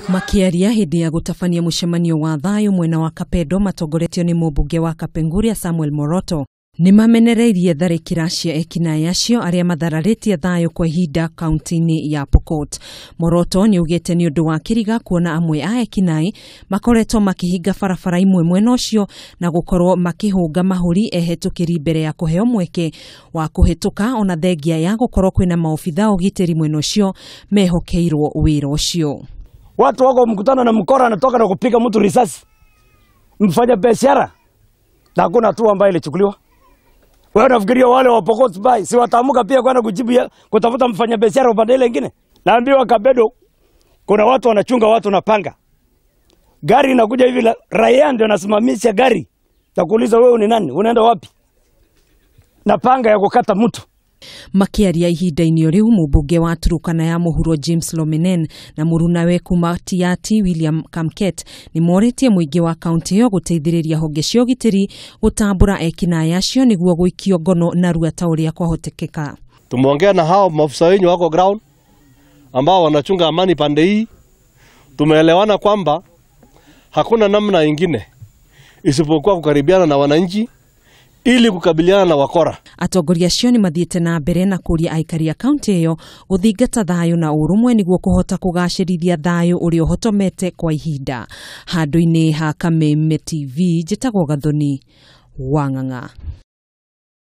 Makiaria hĩndĩ ya gũtabania mũcemanio wa thayũ mwena wa Kapedo matongoretio nĩ mũmbunge wa Kapenguria Samuel Moroto, nĩ mamenereirie tharĩkĩra cia ekinaĩ acio arĩa mathararĩtie thayũ kwa ihinda kaunti-inĩ ya Pokot. Moroto nĩ augĩte nĩ ũndũ wa kĩriga kuona amwe a ekinaĩ makoretwo makĩhinga barabara imwe mwena ũcio na gũkorwo makĩhũnga mahũri ehetũkĩri mbere ya kũheo mweke wa kũhĩtũka, ona thengia ya gũkorwo kwĩna maobitha a ũgitĩri mwena ũcio mehokeirwo wĩra ũcio. Watu wako mkutano na mkora anatoka na kupiga mtu risasi, mfanya biashara, na hakuna hatua ambayo ilichukuliwa. Wewe unafikiria wale wa Pokot Bay si wataamuka pia kwenda kujibu kutafuta mfanya biashara upande ile nyingine? Naambiwa Kapedo kuna watu wanachunga watu na panga. Gari inakuja hivi, raia ndio anasimamisha gari na kuuliza wewe ni nani, unaenda wapi? Na panga ya kukata mtu. Makiaria ihinda-inĩ rĩu, mũmbunge wa Turukana ya mũhuro James Lomenen na mũrunawe kuma Tiaty William Kamket nĩ morĩtie mũingĩ wa kaunti ĩyo gũteithĩrĩria honge cia ũgitĩri gũtambũra ekinaĩ acio nĩguo gũikio ngono narua ta ũrĩa kwahotekeka. Tumeongea na hao maafisa wenyu wako ground ambao wanachunga amani pande hii. Tumeelewana kwamba hakuna namna ingine isipokuwa kukaribiana na wananchi ili kukabiliana na wakora. Atongoria acio nĩ mathiĩte na mbere na kũria aikari a kaunti ĩyo gũthingata thayũ na ũrũmwe nĩguo kũhota kũgacĩrithia thayũ ũrĩa ũhotomete kwa ihinda. Handũ-inĩ ha Kameme TV, njĩtagwo Gathoni Wang'ang'a.